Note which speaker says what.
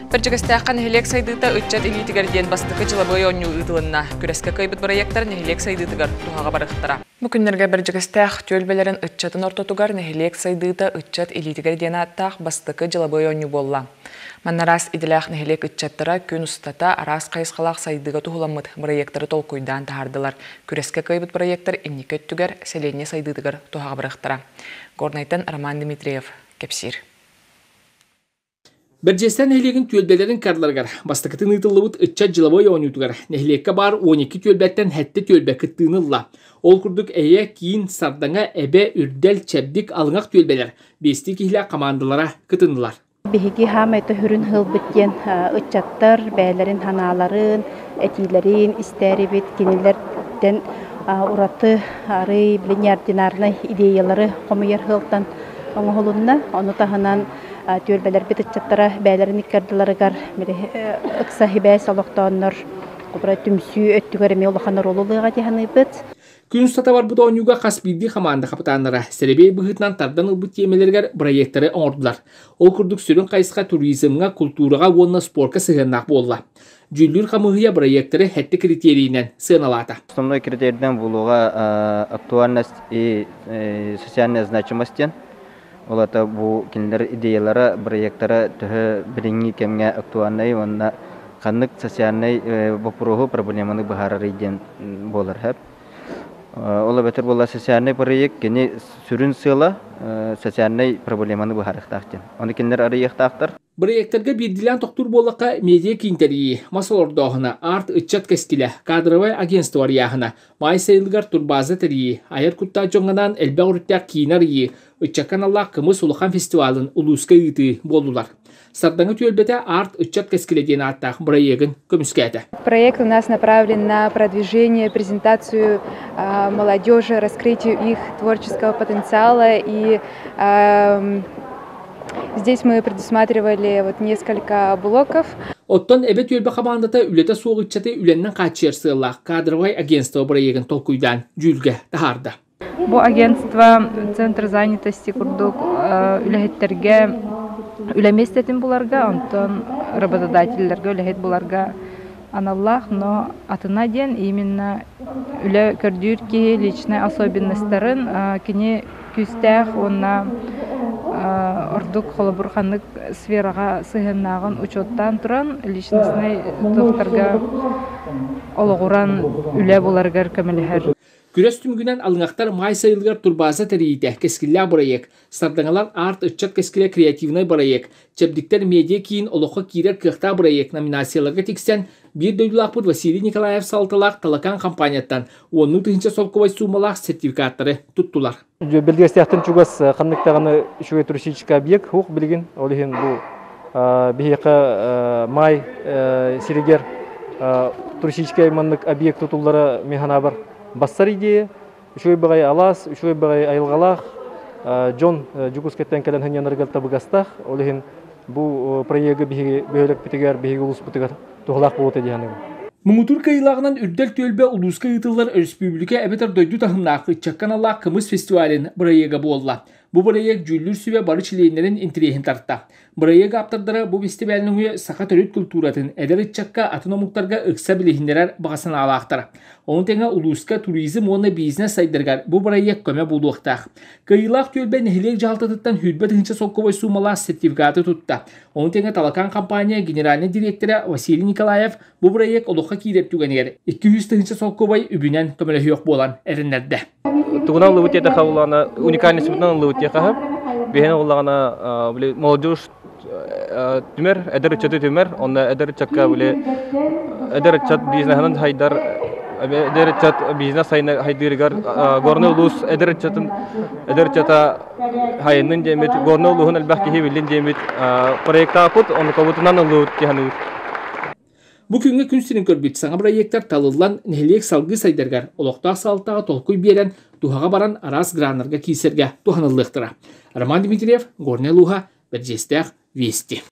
Speaker 1: Бэрдьигэстээххэ нэһилиэк сайдыыта ыччат илиитигэр диэн бастакы дьылабыай оонньуу ыытылынна. Күрэскэ кыайбыт бырайыактар нэһилиэк сайдыытыгар туһаҕа барыахтара. Бу күннэргэ Бэрдьигэстээх түөлбэлэрин ыччатын ортотугар нэһилиэк сайдыыта ыччат илиитигэр диэн ааттаах бастакы дьылабыай оонньуу буолла. Манна араас идэлээх нэһилиэк ыччаттара күн устата араас хайысхалаах сайдыыга туһуламмыт бырайыактары толкуйдаан таһаардылар. Күрэскэ кыайбыт бырайыактар инники өттүгэр сэлиэнньэ сайдыытыгар туһаҕа барыахтара. Горнайтан Роман Дмитриев кэпсиир.
Speaker 2: Бэрдьиэстэн нэһилиэгин түөлбэлэрин карларыгар бастакытын ыытыллыбыт ыччат дьылабыай оонньуутугар нэһилиэккэ баар 12 түөлбэттэн сэттэ түөлбэ кыттыыны ылла. Ол курдук Эйэ, Киин, Сардаҥа, Эбэ, Үрдэл, Чэбдик, Алыҥах түөлбэлэр биэстии киһилээх хамаандалара кытыннылар.
Speaker 3: Биһиги хаамай төһүрүн ылбыт диэн ыччаттар бэйэлэрин санааларын, этиилэрин истээрибит, кинилэртэн ураты арый били неординарнай идеялары хомуйар сыалтан оҥоһулунна. Ону таһынан түөлбэлэрбит ыччаттара бэйэлэрин икки ардыларыгар ыкса сибээс олохтооннор түмсүү өттүгэр эмиэ улахан оруолу ылыаҕа дии саныыбыт.
Speaker 2: Күн устата барбыт оонньууга хас биирдии хамаанда хапытааннара сэрэбиэй быһыытынан тардан ылбыт тиэмэлэригэр бырайыактары оҥордулар. Ол курдук сүрүн хайысха туризмҥа, култуураҕа уонна спорка сыһыаннаах буолла. Дьүүллүүр хамыыһыйа бырайыактары сэттэ критерийинэн сыаналаата.
Speaker 4: Основной критерийдэн буолуоҕа актуальность и социальная значимость диэн. Ол аата бу кинилэр идеялара, бырайыактара төһө билиҥҥи кэмҥэ актуальнай уонна ханнык социальнай боппуруоһу, проблеманы быһаарарый диэн буолар сөп. Ол эбэтэр буолла социальный проект кини сүрүн сыала социальнай проблеманы быһаарыахтаах диэн. Ону кинилэр арыйыахтаахтар.
Speaker 2: Бырайыактарга биирдиилээн тохтуур буоллахха, медиа-киин тэрийии, мас олордооһуна, арт ыччат кэскилэ, кадровай агентство арыйааһына, Маай сайылыгар турбааза тэрийии, айар куттаах дьоҥҥо анаан элбэх өрүттээх киинэ арыйыы, ыччакка аналлаах кымыс улахан фестивалын улууска ыытыы буоллулар. Сардаҥа түөлбэтэ арт ыччат кэскилэ диэн ааттаах бырайыагын көмүскээтэ.
Speaker 5: Проект у нас направлен на продвижение, презентацию молодежи, раскрытие их творческого потенциала и Здесь мы предусматривали вот несколько блоков.
Speaker 2: Оттон Эбэ түөлбэ хамаандата үлэтэ суох ыччаты үлэннэн хааччыйар сыаллаах кадровай агентство бырайыагын толкуйдаан дьүүлгэ таһаарда.
Speaker 5: Бу агентство Центр занятости курдук үлэһиттэргэ үлэ миэстэтин буларга, онтон работодателлэргэ үлэһит буларга аналлаах, но атына диэн именно үлэ көрдүүр киһи личнай особенностарын кини күүстээх уонна ордук холобур ханнык сфераҕа сыһыаннааҕын учуоттаан туран личностнай туохтарга олоҕуран үлэ буларыгар көмөлөһөр.
Speaker 2: Күрэс түмүгүнэн Алыҥахтар Маай сайылыгар турбааза тэрийиитэ кэскиллээх бырайыак, Сардаҥалар арт ыччат кэскилэ креативнай бырайыак, Чэбдиктэр медиа-киин олоххо киирэр кыахтаах бырайыак номинацияларга тиксэн, биир дойдулаахпыт Василий Николаев салалталаах Талакан хампаанньаттан уоннуу тыһыынча солкуобай суумалаах сертификаттары туттулар.
Speaker 6: Бэлгэстээхтэн чугас ханнык даҕаны үчүгэй туристическай объект суох билигин. Ол иһин бу биһиэхэ Маай сиригэр туристическай маннык объект тутуллара мин санаабар бассар идея. Үчүгэй баҕайы алаас, үчүгэй баҕайы айылҕалаах дьон Дьокуускайтан кэлэн сынньанарыгар табыгастаах. Ол иһин бу проегы биһиги бөһүөлэкпитигэр, биһиги улууспутугар туһалаах буолуо дии саныыбын.
Speaker 2: Муҥутуур кыайыылааҕынан Үрдэл түөлбэ улууска ыытыллар өрөспүүбүлүкэ эбэтэр дойду таһымнаах ыччакка аналлаах кымыс фестивалын бырайыага буолла. Бу бырайыак дьүүллүүр сүбэ бары чилиэннэрин интэриэһин тарта. Бырайыак ааптардара бу бэстибээл нөҥүө саха төрүт култууратын эдэр ыччакка атын омуктарга ыкса билиһиннэрэр баҕа санаалаахтар. Ону тэҥэ улууска туризм уонна бизнес сайдарыгар бу бырайыак көмө буолуохтаах. Кыайыылаах түөлбэ нэһилиэк дьаһалтатыттан 20 тыһыынча солкуобай суумалаах сертификаты тутта. Ону тэҥэ Талакан компания генеральнай дириэктэрэ Василий Николаев бу бырайыак олоххо киирэр түгэнигэр 200 тыһыынча солкуобай үбүнэн көмөлөһүөх буолан эрэннэрдэ.
Speaker 6: Тугунан ыллыбыт диэтэхэ улаана уникальностьбытынан ыллыбыт диэхэ биһиэн улаҕана били молодежь түмэр эдэр ыччаты түмэр онно эдэр ыччакка били эдэр ыччат бизнеһынан хайдар эдэр ыччат бизнес хайдыырыгар горный улуус эдэр ыччатын эдэр ыччата хайыннын диэммит горный улууһун элбэх киһи биллин диэммит проектааппыт онукабытынан ыллыбыт диһаныыр.
Speaker 2: Бу күҥҥэ күн сирин көрбүт саҥа бырайыактар талыллан, нэһилиэк салгыы сайдарыгар олохтоох салалтаҕа толкуй биэрэн, туһаҕа баран араас граннарга киирсэргэ туһаныллыахтара. Роман Дмитриев, Горнай улууһа, Бэрдьиэстээх, Вести.